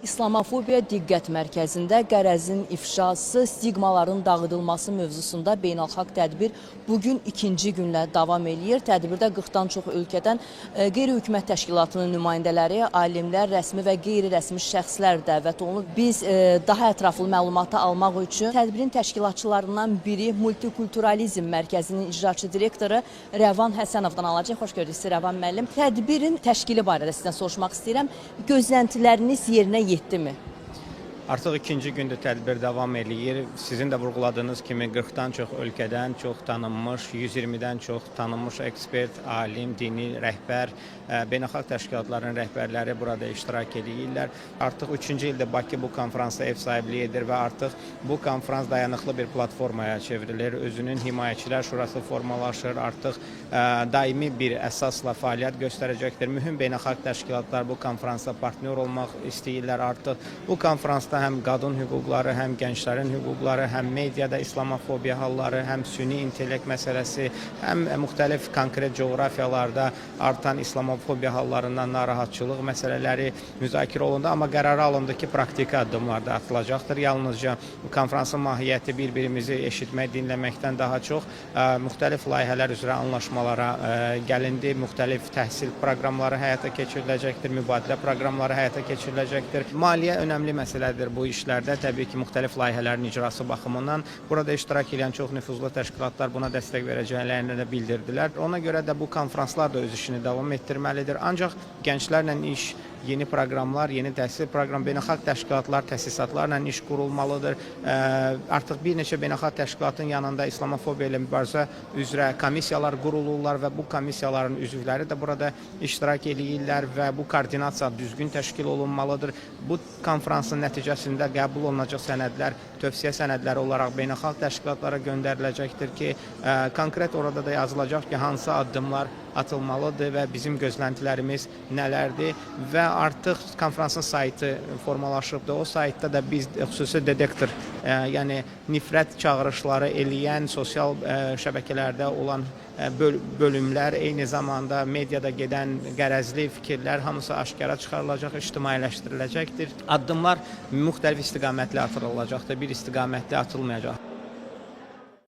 İslamofobiya diqqət mərkəzində, qərəzin ifşası, stigmaların dağıdılması mövzusunda beynəlxalq tədbir bugün ikinci günlə davam eləyir. Tədbirdə 40-dan çox ölkədən qeyri-hökumət təşkilatının nümayəndələri, alimlər, rəsmi və qeyri-rəsmi şəxslər dəvət olunub. Biz daha ətraflı məlumatı almaq üçün tədbirin təşkilatçılarından biri Multikulturalizm Mərkəzinin icraçı direktoru Rəvan Həsənovdan alacaq. Xoş gördük sizi, Rəvan müəllim. Tədbirin təşkili barədə sizdən soruşmaq istəyirəm. Gözləntiləriniz yerinə yetdimi? Artıq ikinci gündür tədbir davam eləyir. Sizin də vurğuladığınız kimi 40-dan çox ölkədən çox tanınmış, 120-dən çox tanınmış ekspert, alim, dini rəhbər, beynəlxalq təşkilatların rəhbərləri burada iştirak eləyirlər. Artıq üçüncü ildir Bakı bu konfransa ev sahibliyi edir və artıq bu konfrans dayanıqlı bir platformaya çevrilir. Özünün himayəçilər şurası formalaşır. Artıq daimi bir əsasla fəaliyyət göstərəcəkdir. Mühüm beynəlxalq təşkilatlar bu konfransa partnyor olmaq istəyirlər artıq. Bu konfransda həm qadın hüquqları, həm gənclərin hüquqları, həm mediada islamofobiya halları, həm süni intellekt məsələsi, həm müxtəlif konkret coğrafiyalarda artan islamofobiya hallarından narahatçılıq məsələləri müzakirə olundu, amma qərara alındı ki, praktiki addımlar da atılacaqdır. Yalnızca konfransın mahiyyəti bir-birimizi eşitmək, dinləməkdən daha çox müxtəlif layihələr üzrə anlaşmalara gəlindi, müxtəlif təhsil proqramları həyata keçiriləcəkdir, mübadilə proqramları həyata keçiriləcəkdir. Maliyyə önəmli məsələdir bu işlərdə. Təbii ki, müxtəlif layihələrin icrası baxımından burada iştirak edən çox nüfuzlu təşkilatlar buna dəstək verəcəklərini də bildirdilər. Ona görə də bu konfranslar da öz işini davam etdirməlidir. Ancaq gənclərlə iş, yeni proqramlar, yeni təhsil proqram, beynəlxalq təşkilatlar, təsisatlarla iş qurulmalıdır. Artıq bir neçə beynəlxalq təşkilatın yanında islamofobiya ilə mübarizə üzrə komissiyalar qurulurlar və bu komissiyaların üzvləri də burada iştirak eləyirlər və bu koordinasiya düzgün təşkil olunmalıdır. Bu konfransın nəticəsində qəbul olunacaq sənədlər tövsiyə sənədləri olaraq beynəlxalq təşkilatlara göndəriləcəkdir ki, konkret orada da yazılacaq ki, hansı addımlar atılmalıdır və bizim gözləntilərimiz nələrdir və artıq konfransın saytı formalaşıbdır. O saytda da biz xüsusi detektor, yəni nifrət çağırışları eləyən sosial şəbəkələrdə olan bölümlər, eyni zamanda mediada gedən qərəzli fikirlər hamısı aşkara çıxarılacaq, ictimailəşdiriləcəkdir. Addımlar müxtəlif istiqamətli atılacaqdır, bir istiqamətli atılmayacaq.